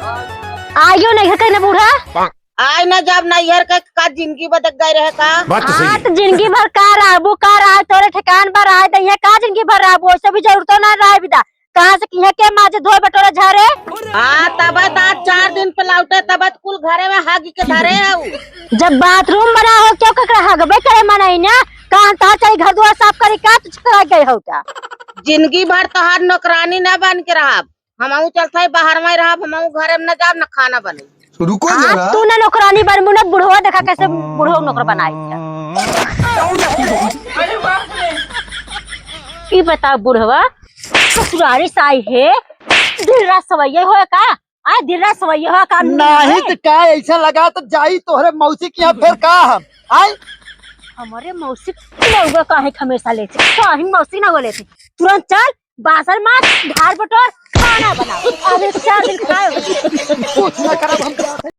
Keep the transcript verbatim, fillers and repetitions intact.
आइयो नहीं है कहीं ना बूढ़ा। आय ना, जब नैहर के का जिंदगी बदक गए रहे का? बात तो सही हाँ, है। तो जिंदगी भर का रहबू, का रहा, तोरे ठिकान पर रहा, तो ये का जिंदगी भर रहबू, वैसे भी जरूरतो ना रहे बिदा। कहाँ से किहे के माजे धोए बटोरे झारे? हाँ, तब तो आज चार दिन पे लौटे, तब तो कुल घरे में हागी के धरे हऊ। जब बाथरूम बना हो, क्यों ककरा हगबे करे मनई ना? कहाँ तहाँ चली घर दुआर साफ करी का, तुझ करा गए हो क्या? जिंदगी भर तोहार नौकरानी ना बन के रहब, हमहू चलत है बाहर में रहब, हमहू घरे में न जाब, न खाना बने। रुको हाँ, जरा। तू ना नौकरानी बनबू ना, बुढ़वा देखा कैसे बुढ़वा नौकर बनाई है। ई बताओ बुढ़वा, ससुरारी से आई है, दिन रात सवैये होए का? आ, दिन रात सवैये होए का? नहीं तो का, ऐसा लगा तो जाई तोहरे मौसी के यहाँ, फिर का हम आए? हमारे मौसी के लौगा काहे के हमेशा लेते, काहे मौसी ना बोले थे? तुरंत चल, बासन माज, झाड़ बटोर, खाना बनाओ। अबे चार दिन खाए हो। कुछ ना करब हम।